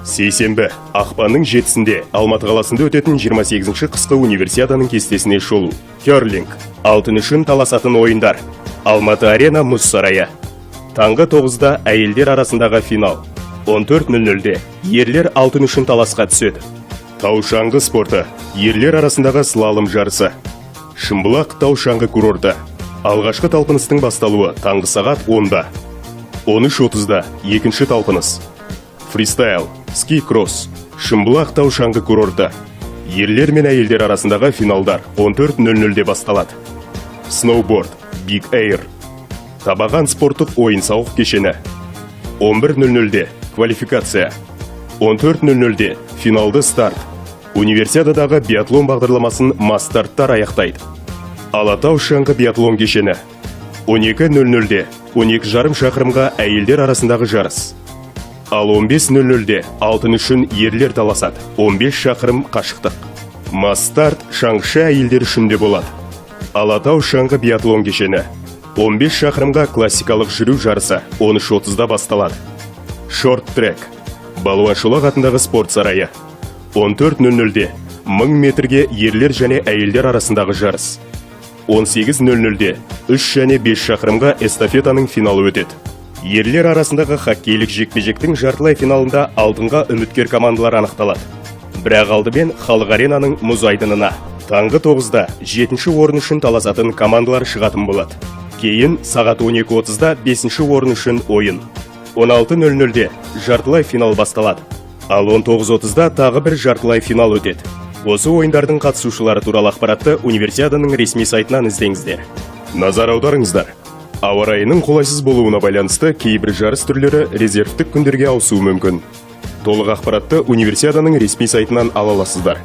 Сейсенбі, ақпанның 7-сінде Алматы қаласында өтетін 28-ші қысқы Универсиаданың кестесіне шолу. Керлинг, алтын үшін таласатын ойындар. Алматы Арена мұз сарайы. Таңғы 9-да әйелдер арасындағы финал. 14.00-де ерлер алтын үшін таласқа түседі. Тау шаңғы спорты, ерлер арасындағы слалом жарысы. Шымбұлақ тау шаңғы курорты. Алғашқы талпыныстың басталуы таңғы сағат 10-да. 13.30-да екінші талпыныс. Фристайл, ски кросс, Шымбұлақ тау шаңғы курорты. Ерлер мен әйелдер арасындағы финалдар 14.00-де басталады. Сноуборд, Биг Эйр. Табаған спорттық ойын-сауық кешені. 11.00-де квалификация. 14.00-де финалды старт. Универсиададағы биатлон бағдарламасын масс-старттар аяқтайды. Алатау шаңғы биатлон кешені. 12.00-де 12,5 шақырымға әйелдер арасындағы жарыс. Ал 15.00-де алтын үшін ерлер таласады. 15 шақырым қашықтық. Масс-старт шаңғышы әйелдер үшін де болады. Алатау шаңғы биатлон кешені. 15 шақырымға классикалық жүру жарысы 13.30-да басталады. Шорт трек. Балуан Шолақ атындағы спорт сарайы. 14.00-де 1000 метрге ерлер және әйелдер арасындағы жарыс. 18.00-де 3 және 5 шақырымға эстафетаның финалы өтеді. Ерлер арасындағы хоккейлік жекпе-жектің жартылай финалында алтынға үміткер командалар анықталады. Бірақ алдымен Халық Аренаның мұз айдынына таңғы 9-да жетінші орын үшін таласатын командалар шығатын болады. Кейін сағат 12.30-да бесінші орын үшін ойын. 16.00-де жартылай финал басталады. Ал 19.30-да тағы бір жартылай финал өтеді. Осы ойындардың қатысушылары туралы ақпаратты Универсиаданың ресми сайтынан іздеңіздер. Назар аударыңыздар. Ауа райының қолайсыз болуына байланысты кейбір жарыс түрлері резервтік күндерге ауысуы мүмкін. Толық ақпаратты Универсиаданың ресми сайтынан ала аласыздар.